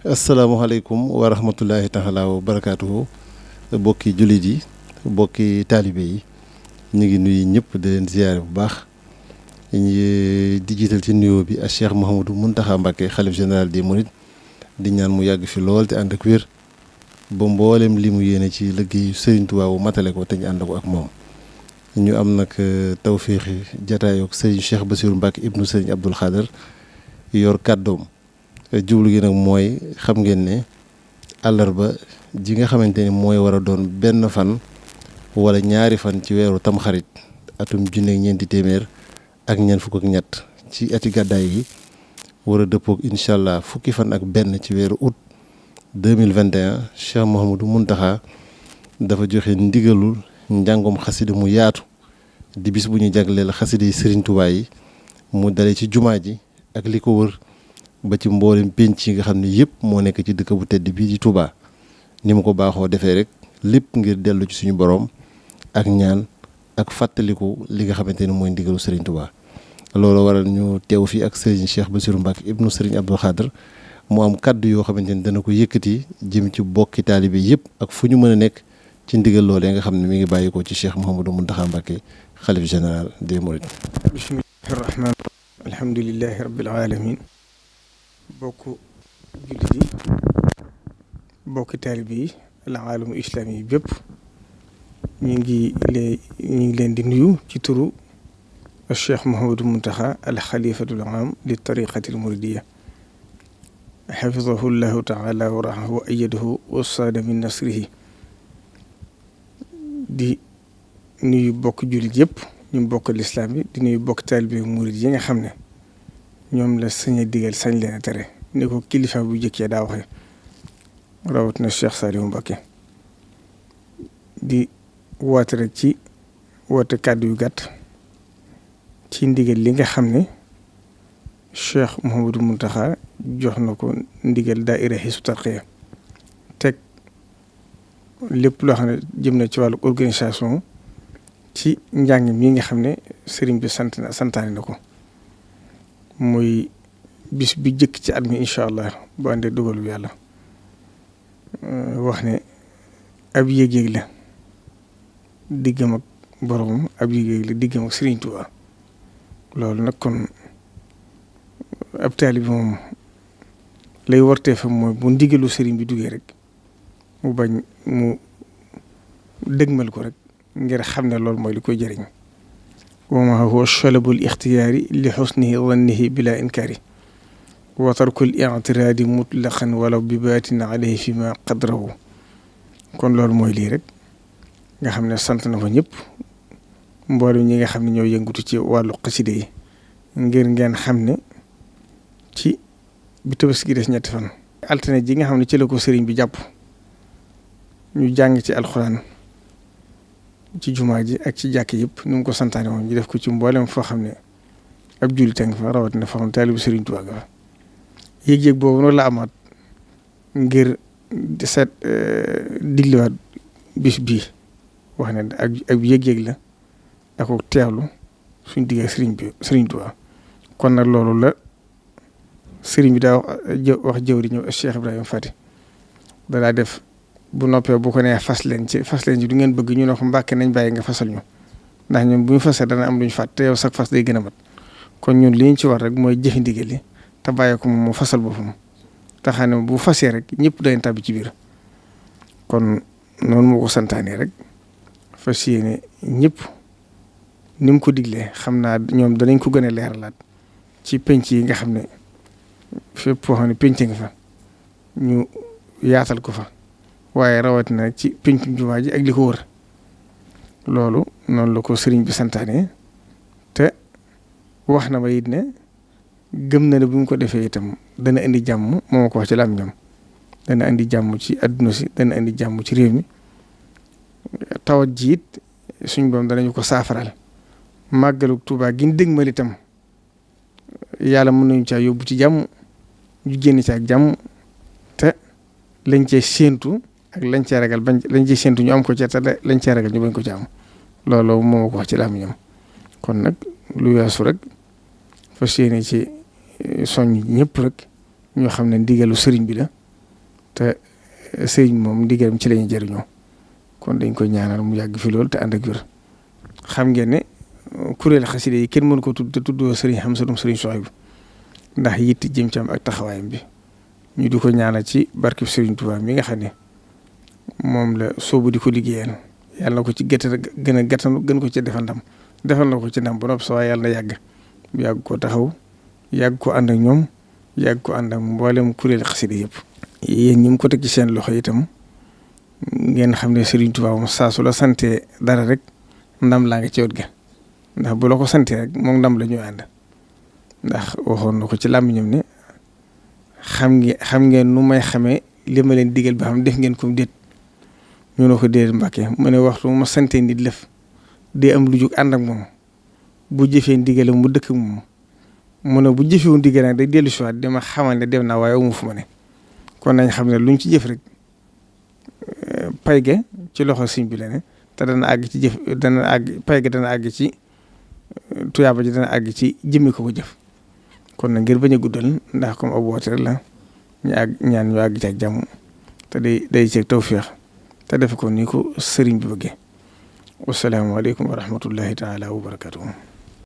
asalaamaaleykum wa rahmatullahi taala wa barakaatuhu bokki jullit yi bokki taalibe yi ñu ngi nuyu ñëpp di leen ziyaare bu baax di jiital ci nuyoo bi ak Cheikh Mouhamadou Mountakha Mbacké xalif général des mourides di ñaan mu yàgg fi lool te ànd ak wér ba mboolem li mu yéene ci liggéeyu Serigne Touba wu matale ko te ñu ànd ko ak moom. ñu am nag tawféexi jataayoo ak Serigne Cheikh Bassirou Mbacké ibnu Serigne Abdoul Khader yor kàddoom. jublu gi nag mooy xam ngeen ne àllarba ji nga xamante ni mooy war a doon benn fan wala ñaari fan ci weeru tamxarit atum junne ñeenti téeméer ak ñeent fukk ak ñett ci ati gàddaay gi war a dëppoog incha allah fukki fan ak benn ci weeru août 2021 Cheikh Mouhamadou Mountakha dafa joxe ndigalul njàngum xasida mu yaatu di bis bu ñu jagleel xasida yi Serigne Touba yi mu dale ci jumaa ji ak li ko wër ba ci mboolem penc yi nga xam ne yëpp moo nekk ci dëkk bu tedd bii di Touba ni mu ko baaxoo defee rek lépp ngir dellu ci suñu borom ak ñaan ak fàttaliku li nga xamante ne mooy ndigalu Serigne Touba. loolu waral ñu teew fii ak Serigne Cheikh Bassirou Mbacké ibnu Serigne Abdoul Khader mu am kaddu yoo xamante ni dana ko yëkkati jëm ci bokki taalibe yëpp ak fu ñu mën a nekk ci ndigal loolee nga xam ne mi ngi bàyyi ko ci Cheikh Mouhamadou Mountakha Mbacké xalif général des mourides. bismillahi rahmaan alhamdulillahi rabbil alamin bokk jullit yi bokki taalibe yi alaalamu islaami yi bépp ñu ngi leen di nuyu ci turu Cheikh Mouhamadou Mountakha al xalifatul aam li tariqatil muridiyya xafidahu llahu taala wa raxahu wa ayyadahu wa saada min nasrihi di nuyu bokk jullit yëpp ñu bokk lislaam bi di nuyu bokk taalibe murid yi nga xam ne ñoom la sañ a digal sañ leen a tere ni ko kilifa bu jëkkee daa waxe rawatina Cheikh Saliou Mbacké di woote rek ci woote kàddu yu gàtt ci ndigal li nga xam ne Cheikh Mouhamadou Mountakha jox na ko ndigal daayira Hizbut Tarqiyyah teg lépp loo xam ne jëm na ci wàllu organisation ci njàng mi nga xam ne sëriñ bi santaane na ko muy bis bi jëkk ci at mi incha allah bu àndee dogalu yàlla wax ne ab yéeg-yéeg la diggam ak boromam ab yéeg-yéeg la diggam ak Sëriñ Tuubaa loolu nag kon ab taalibe bi moom lay wartee fa mooy bu ndigalu sëriñ bi duggee rek mu bañ mu dëgmal ko rek ngir xam ne loolu mooy li koy jëriñ wa ma huwa salabul ixtiyaari li xusnihi zannihi bila inkaari wa tarkul i'tiraadi mutlaqan walaw bi baatin alayhi fi ma qadrahu kon loolu mooy lii rek nga xam ne sant na fa ñëpp mboolem ñi nga xam ne ñoo yëngutu ci wàllu xaside yi ngir ngeen xam ne ci bi Tabaski des ñetti fan altine ji nga xam ne ci la ko sëriñ bi jàpp ñu jàng ci alxuraan ci jumaa ji ak ci jàkk yëpp ni mu ko santaane moom ñu def ko ci mboolem foo xam ne ab jullit a nga fa rawatina foo xam ne taalibu Sëriñ Tuubaa nga fa yëg-yëg boobu noonu la amaat ngir seet digliwaat bis bii wax ne ak yëg-yëg la ak teewlu suñ digg ak Sëriñ Tuubaa kon nag loolu la sëriñ bi daa wax jëwri ñëw Cheikh Ibrahima Fati dalaa def bu noppee bu ko nee fas leen ci du ngeen bëgg ñu ne ko Mbàkke nañ bàyyi nga fasal ñu ndax ñun bu ñu fasee dana am lu ñu fàtt te yow sax fas day gën a mat kon ñun li ñu ci war rek mooy jëfi ndigal li te bàyyi ko moom mu fasal boppam te xam ne bu fasee rek ñëpp dañ tàbbi ci biir kon noonu moo ko santaanee rek fas yéene ñëpp ni mu ko diglee xam naa ñoom danañ ko gën a leeralaat ci penc yi nga xam ne fépp foo xam ne penc nga fa ñu yaatal ko fa. waaye rawatina ci pencum jumaa ji ak li ko wër loolu noonu la ko sëriñ bi santaane te wax na ba it ne gëm na ne bu ñu ko defee itam dana indi jàmm moo ko wax ci la am ñoom dana indi jàmm ci adduna si dana indi jàmm ci réew mi tawat ji it suñ boom danañu ko saafaral màggalu Tuubaa gi ñu dégmal itam yàlla mën nañu caa yóbbu ci jàmm ñu génn ci ak jàmm te lañ cee séentu ak lañ cee ragal lañ cee séentu ñu am ko ca te lañ cee ragal ñu bañ ko ci am loolu moo ko wax ci la am ñoom kon nag lu weesu rek fas yéene ci soññ ñëpp rek ñoo xam ne ndigalu sëriñ bi la te sëriñ moom ndigalam ci lañuy jëriñoo kon dañ koy ñaanal mu yàgg fi loolu te ànd ak wér. xam ngeen ne kuréel xasida yi kenn mënu ko tudd te tuddoo sëriñ Hamsatum sëriñ Souhaïbou ndax yitti jëm ci am ak taxawaayam bi ñu di ko ñaanal ci barkeb sëriñ Touba mi nga xam ne moom la soobu di ko liggéeyal yàlla na ko ci gën a gàttanu gën ko ci defal na ko ci ndam ba noppi waaye yàlla na yàgg koo taxaw yàgg ko ànd ak ñoom yàgg ko ànd ak mboolem kuréel xasida yëpp. yéen ñi mu ko teg ci seen loxo itam ngeen xam ne sëriñ Touba moom saa su la santee dara rek ndam laa ngi ci wet ga ndax bu la ko santee rek moom ndam la ñuy ànd ndax waxoon na ko ci làmmiñam ne xam ngeen nu may xamee li ma leen digal ba xam def ngeen ko déet ñu ne ko déet Mbàkke mu ne waxtu ma santee nit lëf dee am lu jóg ànd ak moom bu jëfee ndigale mu dëkk moom mu ne bu jëfewu ndigale nag day dellu si waat dama xamal ne dem naa waaye amu fu ma ne kon nañ xam ne luñ ci jëf rek pay ga ci loxo Sëriñ bi la ne te dana àgg ci jëf dana àgg pay ga dana àgg ci tuyaaba ji dana àgg ci jëmmi ko jëf kon nag ngir bañ a guddal ndax comme ab woote la ñaan ñu àgg ci ak jàmm te day ceeg tawféex te defe ko ni ko sëriñ bi bëggee wasalaamaaleykum wa rahmatullahi taala wa barakatuh